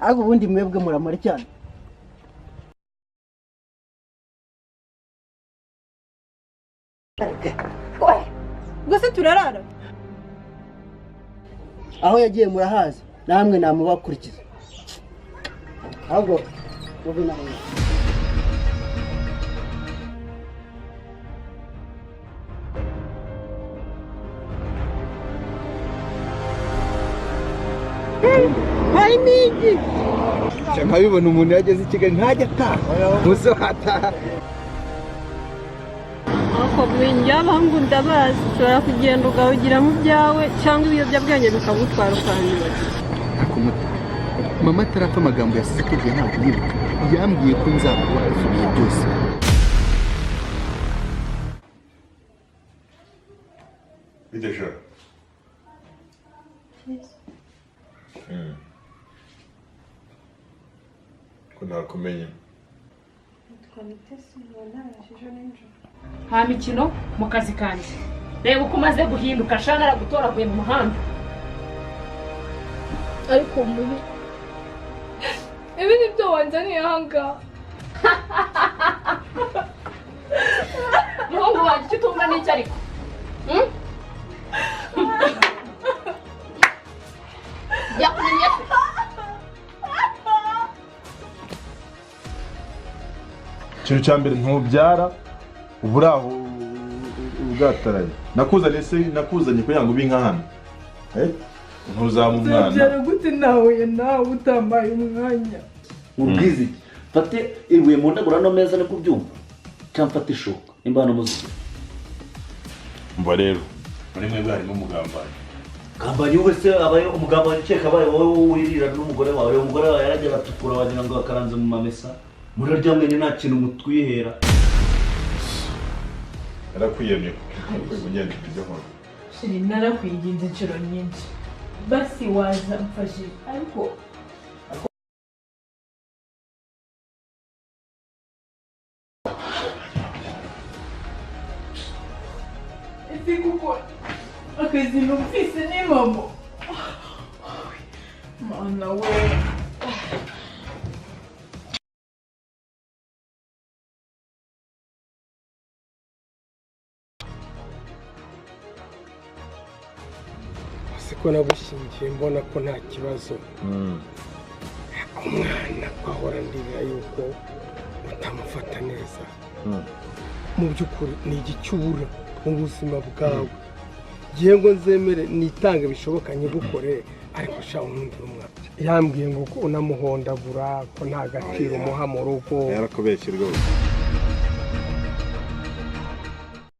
Ariko ubundi mwebwe muramara cyane. Ubwo se turarara? Aho yagiye murahazi, namwe namubakurikiza. Ahubwo muve namwe. Nkabibona umuntu yageze i Kigali ntajya ataha, muze wataha. Ariko abahungu ndabazi, ushobora kugenda ugahugira mu byawe cyangwa ibiyobyabwenge bikagutwara ukanyura. Mama atarapfa amagambo yasize atubwiye ntabwo yibuka, yambwiye ko nzakuba ibihe byose. Bite sha? Ko ntakumenya. Nta mikino mu kazi kanjye. Reba uko umaze guhinduka sha, naragutoraguye mu muhanda. Ariko muri ibi ni byo wanzaniye ahangaha? Muhungu wanjye, icyo utumva ni iki ariko? Yakunaniye se? Ikintu cya mbere ntubyara, uba uri aho ubwataranye. Nakuzanye se, nakuzanye kugira ngo ube inka hano? Ntuzaba umwana. Uzabyara gute nahuye nawe utamaye umwanya? Ubwizige mfate ibuye mu ndagura no meza niko ubyumva, cyangwa mfate ishoka nimba hano muziki. Umva rero, muri mwebwe harimo umugambanyi. Gambanyi wowe se abaye umugambanyi ukeka abaye wowe wirira n'umugore wawe. Umugore wawe yaragera atukura wagira ngo akaranze mu mamesa. Murarya mwenye nta kintu mutwihera. Narakwiyemye kuko ngenda ibyo nkora. Shiri, narakwinginze inshuro nyinshi, basi waza mfashe ariko. Ese kuko akazi numvise ni mama mana we. Siko nagushyingiye mbona ko nta kibazo, umwana ahora ndibira yuko utamufata neza. Mu by'ukuri ni igicyura mu buzima bwawe. Ngiye ngo nzemere nitange bishoboka nyigukorere, ariko sha unkundira umwana. Yambwiye ngo ko unamuhondagura, ko nta gaciro umuha mu rugo. Yarakubeshye rwose.